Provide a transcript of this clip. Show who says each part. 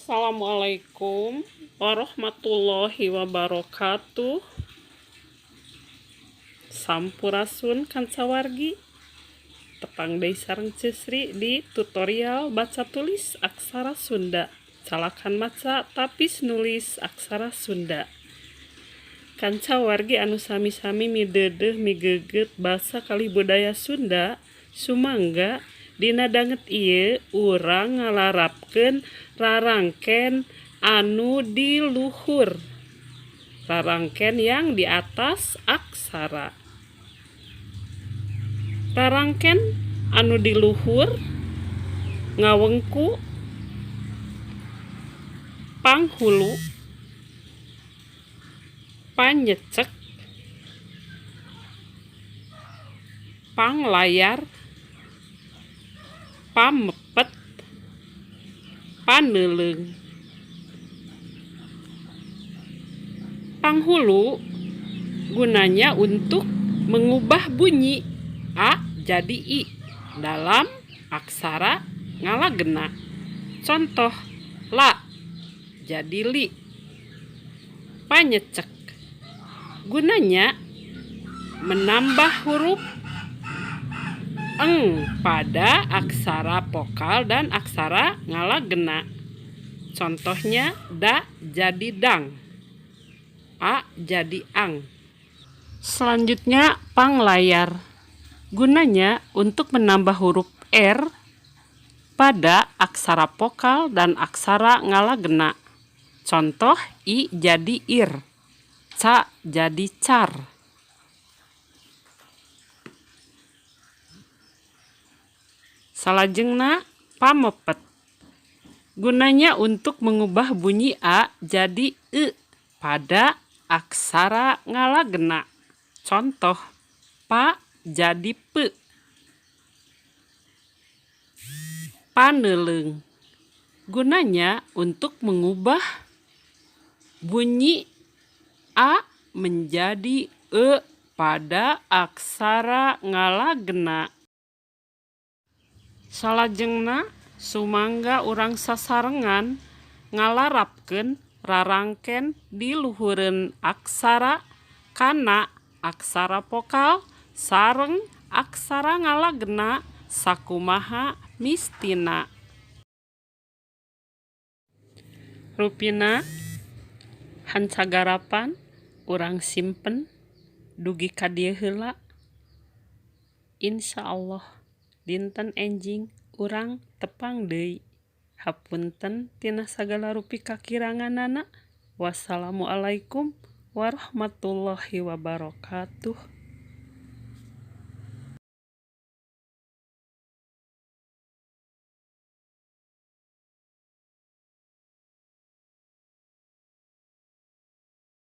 Speaker 1: Assalamualaikum warahmatullahi wabarakatuh. Sampurasun kancawargi. Tepang deui sareng Ceu Sri di tutorial baca tulis aksara Sunda. Calakan maca tapis nulis aksara Sunda. Kancawargi anu sami-sami mideudeuh migeugeut basa kalih budaya Sunda, sumangga dina danget ieu urang ngalarapkeun rarangken anu di luhur. Rarangken yang di atas aksara. Rarangken anu di luhur ngawengku panghulu, panyecek, panglayar, pamepet, paneuleung. Panghulu gunanya untuk mengubah bunyi a jadi i dalam aksara ngalagena. Contoh, la jadi li. Panyecek gunanya menambah huruf eng pada aksara vokal dan aksara ngalagena. Contohnya, da jadi dang, a jadi ang. Selanjutnya panglayar. Gunanya untuk menambah huruf r pada aksara vokal dan aksara ngalagena. Contoh, i jadi ir, ca jadi car. Salajengna pamepet. Gunanya untuk mengubah bunyi a jadi e pada aksara ngalagena. Contoh, pa jadi pe. Paneuleung. Gunanya untuk mengubah bunyi a menjadi e pada aksara ngalagena. Salajengna sumangga urang sasarengan ngalarapkeun rarangken di luhureun aksara kana aksara vokal sareng aksara ngalagena sakumaha mistina. Rupina hancagarapan urang simpen dugi ka dieu heula. Insyaallah dinten enjing urang tepang deui. Hapunten tina sagala rupi kakiranganana. Wassalamualaikum warahmatullahi wabarakatuh.